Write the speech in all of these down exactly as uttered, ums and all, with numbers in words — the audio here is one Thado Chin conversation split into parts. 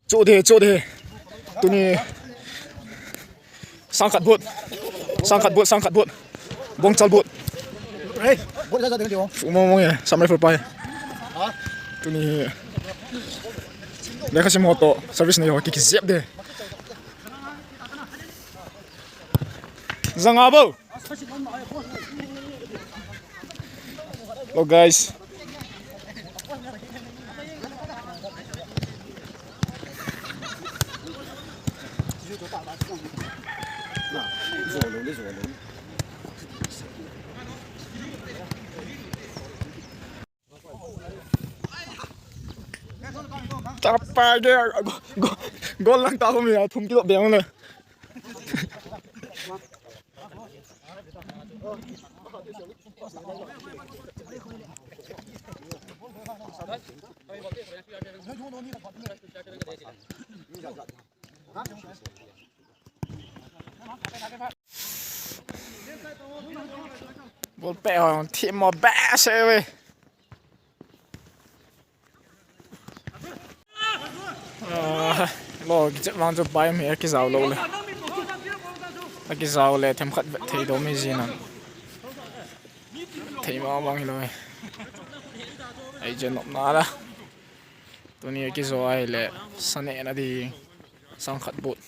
Chu de, chu de. Tuni. Sangkhat but. Sangkhat but, sangkhat but. Bongchal but. Hey, but ja ja ding ding. Fu mo mo ye, samurai full pai. Ha? Tuni. Lekha sim ho to, service nei ho ki ki zep de. Zanga bo. Hello, guys. Tapa ge, go, go, gol lang ta ko mi a thum kilo beng le. Bol pe hong thi mo ba se ve. Ah, lo, kichep vang chu bai mi akizau lo le. Akizau le themkhat vet thei do mi jin a. Thei ma vang hi lo. Ei chen nop na la. Tuni akizo ai le sane na di sangkhat but.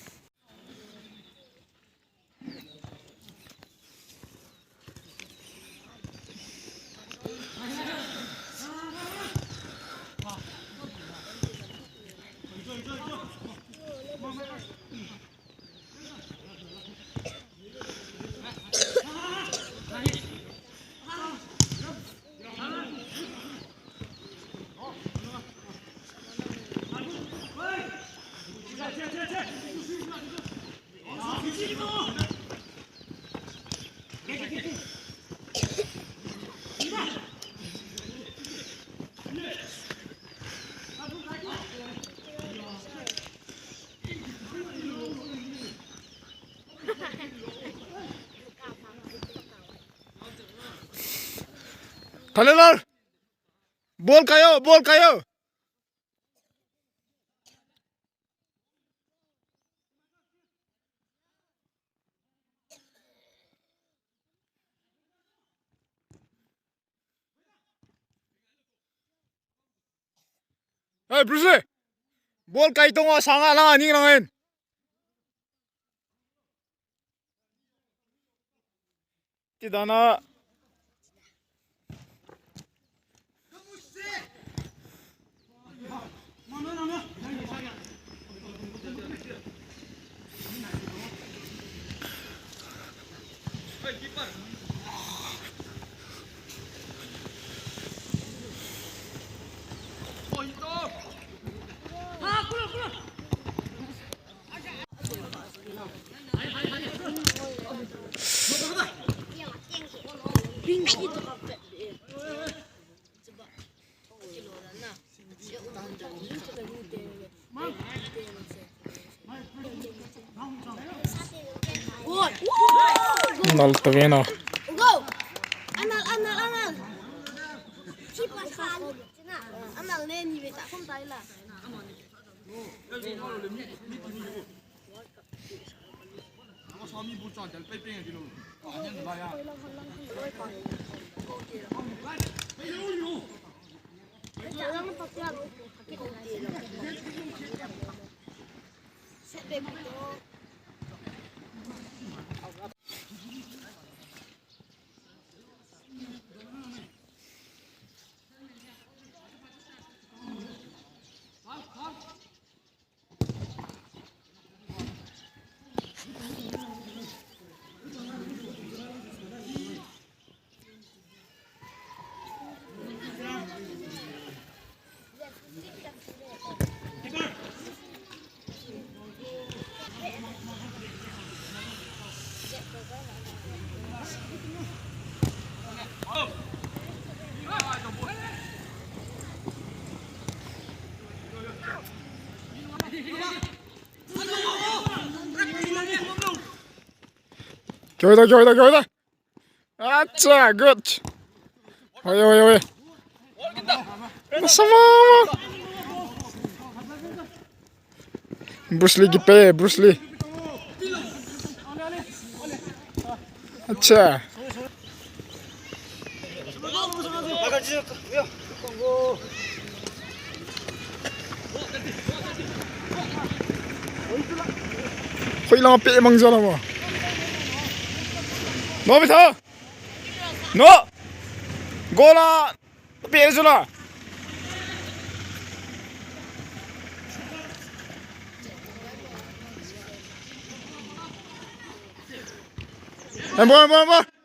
Thalelal! Bol kayo, bol kayo! Hey, Bruce Lee! Bol kai tonga sanga langa ning langin. Ti dana. Nal tavena. Go! Anal, anal, anal. Keeper khan. Anal ne ni ve ta khum tai la. Kyo da, kyo da, kyo da. Acha, good. Oi, oi, oi. Masama. Bruce Lee kipe, Bruce Lee. Acha. Khoi lang pe mang jala mo. No, Bitha. No. Gola. Pe jala. Em bo, em bo, em bo.